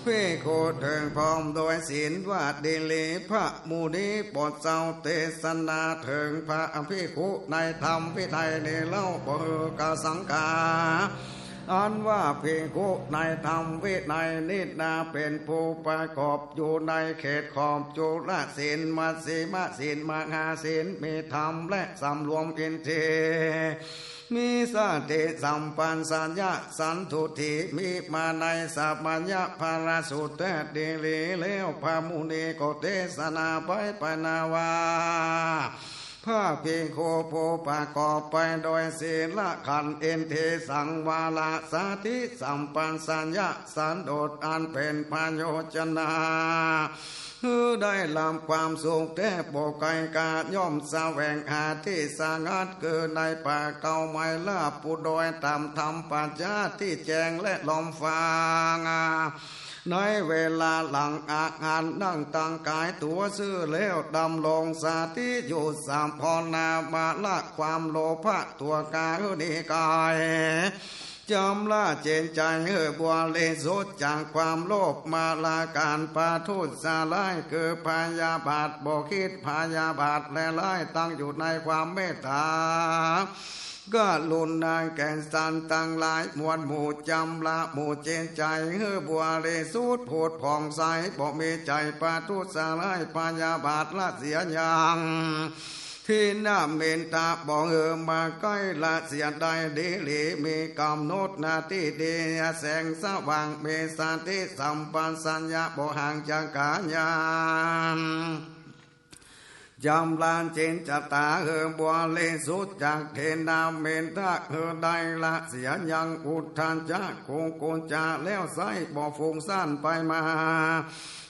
ภิกขุเถิงพร้อมโดยศีลว่าดีหลี พระมุนีบทเจ้าเตสนาเถิงพระภิกขุในธรรมวินัยนี้เล่า บ่หื้อกาสังกา อันว่าภิกขุในธรรมวินัยนี้นา เป๋นผู้ประกอบอยู่ในเขตขอบจุลศีล มัชฌิมศีล มหาศีล มีธรรมและสำรวมอินทรีย์ มีสติสัมปชัญญะ สันตุถี มีมาในสัพพะยะพาลสูตรแต๊ดีหลีแล้ว พระมุนีก็เตสนาไปไปนาว่า พระภิกขุผู้ประกอบไปโดยศีลขันธ์ อินทรีย์สังวร สติสัมปชัญญะ สันโดษอันเป๋นประโยชนะ หื้อได้รับความสุขแต๊บ่ไกลกา ย่อมแสวงหาตี้สงัด คือในป่าเกาไม้ราบ ผู้โดยต๋ามธรรมปัจจะตี้แจ้งและลอมฟัง ในเวลาหลังอาหาร นั่งตั้งกายตั๋วซื่อแล้ว ดำรงสติอยู่สัพพะนา มาละความโลภะตั๋วก๋าหื้อนี้ไกล จำละจิตใจ๋หื้อบริสุทธิ์จากความโลภ มาละก๋านประทุษร้าย คือพยาบาท บ่กึ๊ดพยาบาทและร้าย ตั้งอยู่ในความเมตต๋า กรุณาแก่สัตว์ตังหลายมวลหมู่ จำละหมู่จิตใจ๋หื้อบริสุทธิ์ผุดผ่องใส บ่มีใจ๋ประทุษร้าย พยาบาทละเสียยัง ทิฏฐิมานะบ่หื้อมาใก้ ละเสียได้ดีหลี มีก๋ำหนดนาตี้ดี แสงสว่าง มีสติสัมปชัญญะ บ่ห่างจากก๋า ยังจำละจิตจ๋าหื้อบริสุทธิ์จากทิฏฐิมานะหื้อได้ ละเสียยังอุทธัจจะ กุกุจจะ แล้วใส้บ่ฟุ้งซ่านไปมา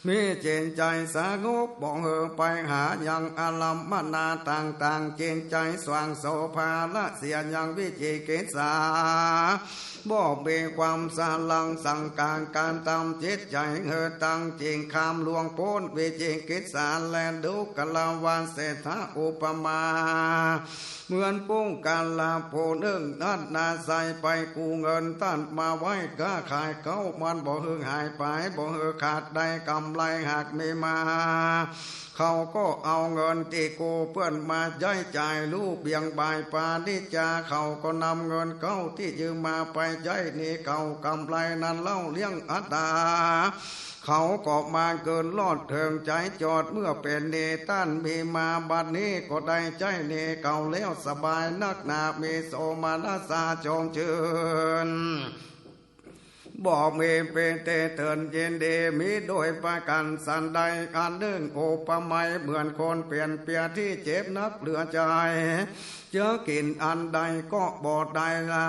มีจิตใจ๋สงบ บ่หื้อไปหายังอารมณ์นานาต่างๆ จิตใจ๋สว่างโสภา ละเสียยังวิจิกิจฉา บ่มีความสลังสังกา ก๋านทำจิตใจ๋หื้อตั้งจิ่งข้ามล่วงป๊นวิจิกิจฉา และทุกขลาภะ เศรษฐะอุปมา เหมือนปุคคละผู้นึ่งนั้นนา ใส่ไปกู้เงินต้านมาไว้ ก๊าขายเข้ามันบ่หื้อหายไป บ่หื้อขาด ได้ก๋ำไรหากมีมา เขาก็เอาเงินตี้กู้เปิ้นมาใจ๊จ่าย ลูกเบี่ยงบ่ายปานิจจา เขาก็นำเงินเข้าตี้ยืมมาไปใจ๊หนี้เขา ก๋ำไรนั้นเล่าเลี้ยงอัตตา เขาก็มาเกินรอดเถิงใจ๋จอด เมื่อเป๋นหนี้ต้านมีมา บัดนี้ก็ได้ใจ๊หนี้เขาแล้ว สบายนักหนา มีโสมนัสสะโจมจื้น บ่มีปีติเติบเยินดี มีโดยประก๋านสันใด อันนึ่งอุปไมยเหมือนคนเปียนเปียตี้เจ็บนักเหลือใจ๋ จะกิ๋นอันใดก็บ่ได้ละ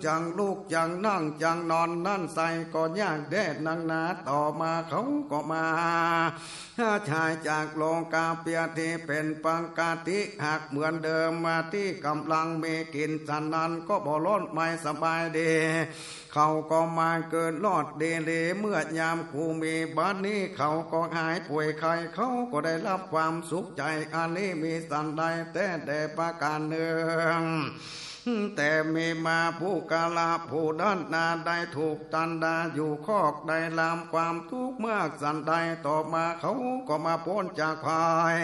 จักลุกจักนั่งจักนอนนั้นไส้ก็ยากแต๊นักหนา ต่อมาเขาก็มา หาชายจากโลกาเปียตี้เป๋นปกติ หากเหมือนเดิมมาตี้ก๋ำลังมีกิ๋น ฉะนั้นก็บ่ร้อนไม่สบายดี เขาก็มาเกินรอดดีหลี เมื่อยามกูมี บัดนี้เขาก็หายป่วยไข้ เขาก็ได้รับความสุขใจ๋ อันนี้มีสันใดแต๊แด่ประก๋านนึ่ง แต่มีมาปุคคละผู้นั้นนา ได้ถูกตัณหาอยู่คอก ได้รับความตุ๊กข์มากสันใด ต่อมาเขาก็มาป๊นจากภัย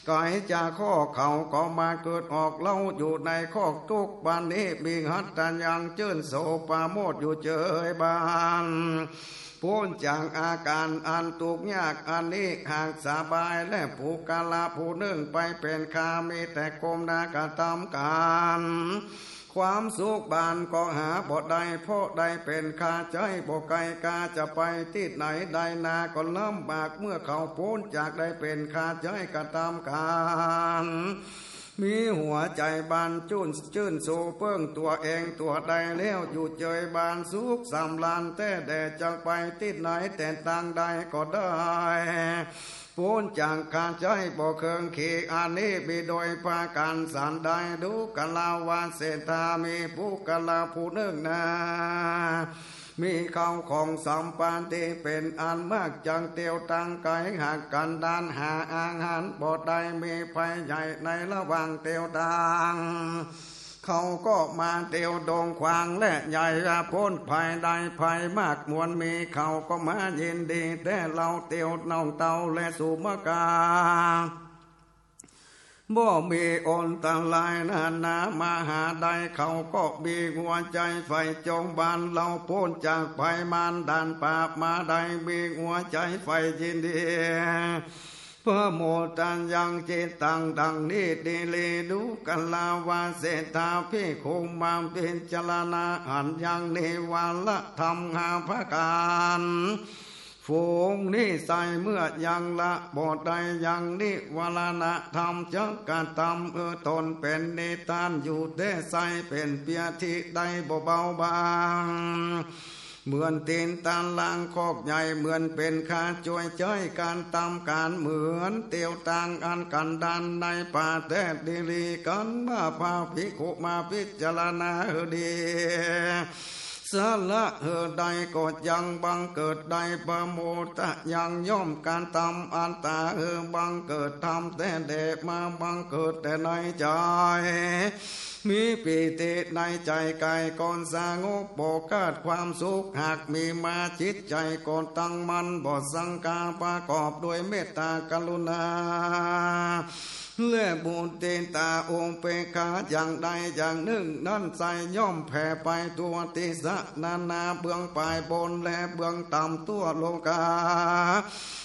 ไก๋จากคอก เขาก็มาเกิดออกเล่าอยู่ในคอกตุ๊กข์ บัดนี้มีหัตถ์ยังจื้นโสภาโมทย์อยู่เจยบาน ป๊นจากอาก๋านอันตุ๊กข์ยากอันนี้ หากสบายแล ปุคคละผู้นึ่งไปเป๋นข้า มีแต่ก้มหน้ากระตำก๋าน ความสุขบานก็หาบ่ได้ เพราะได้เป๋นข้าใจ๊ บ่ไกลกาจะไปตี้ไหน ได้นาก็ลำบาก เมื่อเขาป๊นจากได้เป๋นข้าใจ๊กระตำก๋าน มีหัวใจ๋บานจื้น จื้น โสเปิ้งตั๋วเองตั๋วได้แล้ว อยู่เจยบานสุขสำราญแต๊แด่ จักไปตี้ไหนแต่ตางใดก็ได้ ป๊นจากข้าใจ๊บ่เคิงเขว อันนี้มีโดยประก๋านสันใด ดูกราว่าเศรษฐา มีปุคคละผู้นึ่งนา มีเข้าของสมบัติเป๋นอันมาก จักเตียวตางไก๋หากกั๋นดาร หาอาหารบ่ได้ มีภัยใหญ่ในระหว่างเตียวตาง เขาก็มาเตียวดงขวางแลใหญ่ ป๊นภัยได้ภัยมากมวลมี เขาก็มายินดีแต๊ เฮาเตียวน้องเต้าและสุมกา บ่มีอันตรายนานา มาหาได้ เขาก็มีหัวใจ๋ใฝ่จงบาน เฮาป๊นจากภัยมารด่านปราบมาได้ มีหัวใจ๋ใฝ่ยินดี ประโมทยังจิตตังดังนี้ดีหลี ดูกราว่าเศรษฐา ภิกขุมาพิจารณาหันยังนิวรธรรมห้าประก๋าน ฝูงนิสัยเมื่อยังละบ่ได้ ยังนิวรธรรมจักกระทำ เออ ตนเป๋นนิทานอยู่แต๊ ใส่เป๋นเปียที่ได้บ่เบาบาง เหมือนตีนตารางคอกใหญ่ เหมือนเป๋นข้าจ้วยใจ๊ก๋านตำก๋าน เหมือนเตียวตางอันกั๋นดารในป่าแต๊ดีหลี กั๋นว่าพระภิกขุมาพิจารณาหื้อดี สละหื้อได้ก็ยังบังเกิดได้ ประโมทยังย่อมกระทำอัตตาหื้อบังเกิดธรรมแต๊แด่ มาบังเกิดแต่ในใจ๋ มีปีติในใจ๋ ใก้ก็สงบ บ่ขาดความสุข หากมีมาจิตใจ๋ก็ตั้งมั่น บ่สังกา ประกอบด้วยเมตตากรุณา และมุทิตาอุเปกขาอย่างใดอย่างนึ่งนั้นไซร้ย่อมแผ่ไปทั่วทิศนานาเบื้องปายบนและเบื้องต่ำทั่วโลกา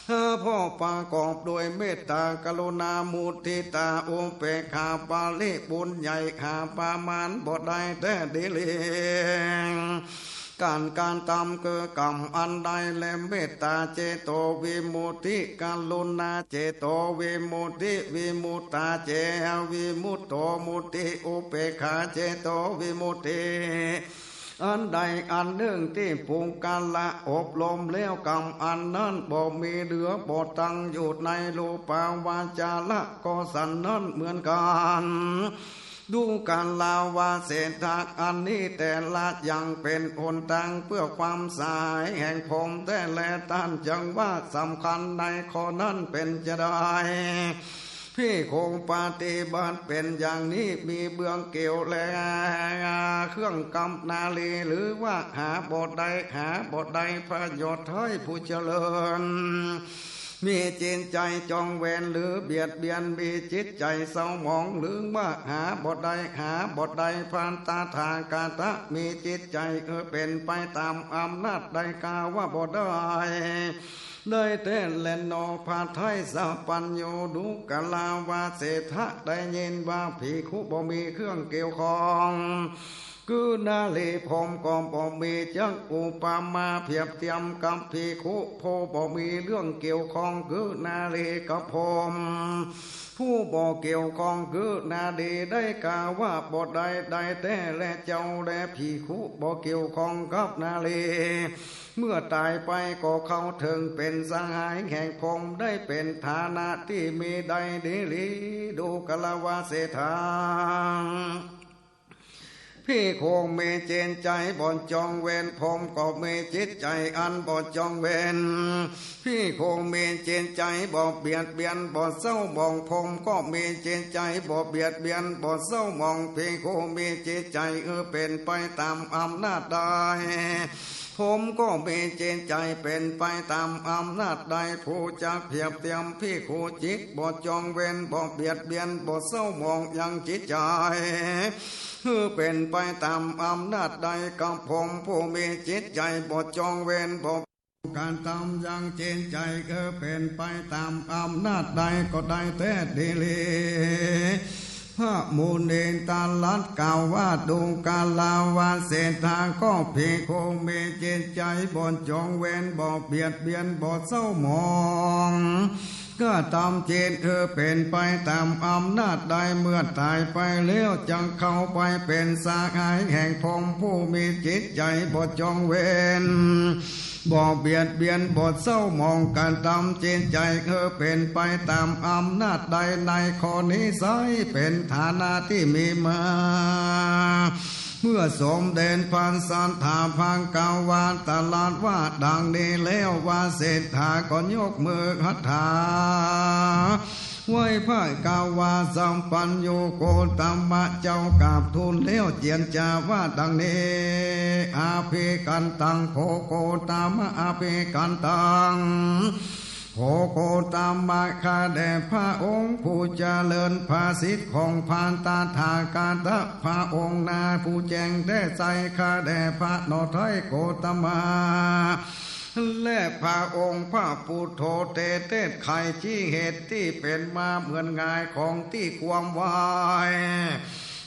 เออ เพราะประกอบด้วยเมตตากรุณามุทิตาอุเปกขา ปริบูรณ์ใหญ่หาประมาณบ่ได้แต๊ดีหลี ก๋านกระทำคือกรรมอันใด และเมตตาเจโตวิมุตติ กรุณาเจโตวิมุตติ วิมุตตาเจ วิมุตโตมุตติ อุเปกขาเจโตวิมุตติ อันใดอันนึ่งตี้ปุคคละอบรมแล้ว กรรมอันนั้นบ่มีเหลือ บ่ตั้งอยู่ในรูปาวจร ก็สันนั้นเหมือนกั๋น ดูกราว่าเศรษฐา อันนี้แต่ละอย่างเป๋นหนตางเปื้อความสหายแห่งพรหมแต๊แล ต้านจักว่าสำคัญในข้อนั้นเป๋นจาใด ภิกขุปฏิบัติเป๋นอย่างนี้ มีเบื้องเกี่ยวและเครื่องกับนารี หรือว่าหาบ่ได้ หาบ่ได้ประโยชน์ให้ผู้เจริญ มีจิตใจ๋จองเวรหรือเบียดเบียน มีจิตใจ๋เศร้าหมอง หรือว่าหาบ่ได้ หาบ่ได้ พระตถาคตะมีจิตใจ๋เออเป๋นไปต๋ามอำนาจใด กล่าวว่าบ่ได้ ได้แต๊แลหนอ พระไทยสัพพัญญู ดูกราว่าเศรษฐา ได้ยินว่าภิกขุบ่มีเครื่องเกี่ยวข้อง คือนารี พรหมก็บ่มี จักอุปมาเปรียบเทียบกับภิกขุผู้บ่มีเรื่องเกี่ยวข้อง คือนารีกับพรหม ผู้บ่เกี่ยวข้องคือนารี ได้กล่าวว่าบ่ได้ ได้แต๊แลเจ้า และภิกขุบ่เกี่ยวข้องกับนารี เมื่อต๋ายไปก็เข้าเถิงเป๋นสหายแห่งพรหม ได้เป๋นฐานะตี้มีได้ดีหลี ดูกราว่าเศรษฐา ภิกขุมีจิตใจ๋บ่จองเวร พรหมก็มีจิตใจ๋อันบ่จองเวร ภิกขุมีจิตใจ๋บ่เบียดเบียน บ่เศร้าหมอง พรหมก็มีจิตใจ๋บ่เบียดเบียน บ่เศร้าหมอง ภิกขุมีจิตใจ๋เออเป๋นไปต๋ามอำนาจใด พรหมก็มีจิตใจ๋เป๋นไปต๋ามอำนาจใด ผู้จักเปรียบเทียบภิกขุจิตบ่จองเวร บ่เบียดเบียน บ่เศร้าหมองยังจิตใจ๋ เออเป๋นไปต๋ามอำนาจใด กับพรหมผู้มีจิตใจ๋บ่จองเวร บ่กระทำยังจิตใจ๋ เออเป๋นไปต๋ามอำนาจใดก็ได้แต๊ดีหลี พระมุนีตรัสกล่าวว่า ดูกราว่าเศรษฐา ก็ภิกขุมีจิตใจ๋บ่จองเวร บ่เบียดเบียน บ่เศร้าหมอง อ ตำจิตหื้อเป๋นไปต๋ามอำนาจได้ เมื่อต๋ายไปแล้วจักเข้าไปเป๋นสหายแห่งพรหมผู้มีจิตใจ๋บ่จองเวร บ่เบียดเบียน บ่เศร้าหมอง กระตำจิตใจ๋หื้อเป๋นไปต๋ามอำนาจได้ ในข้อนี้ไซร้เป๋นฐานะตี้มีมา เมื่อสมเด็จพระสัตถาภควาตรัสว่าดังนี้แล้ว วเศรษฐาก็ยกมือหัตถา ไหว้ภควาสัพพัญญูโคตมะเจ้ากราบทูลแล้ว เจียรจาว่าดังนี้ อภิกันตัง โข โคตมะ อภิกันตัง โข โคตมะ ข้าแด่พระองค์ผู้เจริญ ภาษิตของพระตถาคตะ พระองค์นาผู้แจ้งแต๊ไจ้ ข้าแด่พระหน่อไท้โคตมะ และพระองค์พระปุทโธเตเตสไขชี้เหตุตี้เป๋นมาเหมือนหงายของตี้ความวาย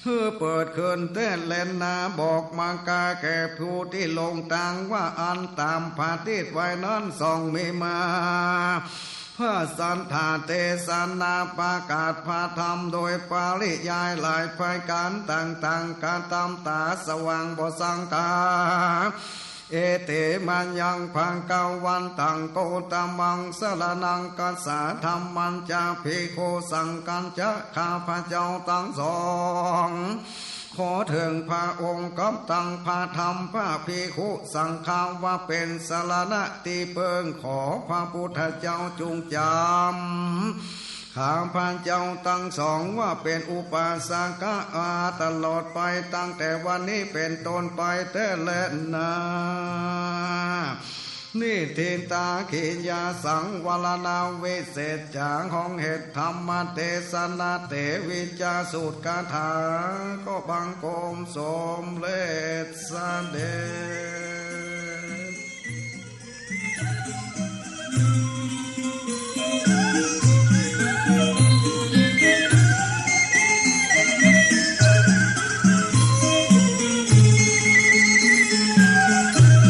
หื้อเปิดขึ้นแต๊แลนา บอกมากาแก่ผู้ตี้หลงตางว่าอันต๋ามผาติดไว้นั้นส่องมีมา พระสัตถาเตสนาประกาศพระธรรมโดยปริยายหลายประก๋านต่างๆ กระตำต๋าสว่างบ่สังกา เอเตมะยังภควันตังโคตมังสรณังคัจฉา ธัมมัญจะภิกขุสังฆัญจะ ข้าพเจ้าตังสอง ขอเถิงพระองค์กับตังพระธรรมพระภิกขุสังฆาว่าเป๋นสรณะตี้เปิ้ง ขอพระปุทธเจ้าจุ่งจ๋ำ ข้าพเจ้าตังสองว่าเป๋นอุปาสกะอาตลอดไปตั้งแต่วันนี้เป๋นต้นไปแต๊แลนา นิฏฐิตาขิยาสังวรณาวิเศษจ๋า ของเหตุธรรมเตสนาเตวิจาสูตรคาถาก็บังคมสมเร็จเสด็จ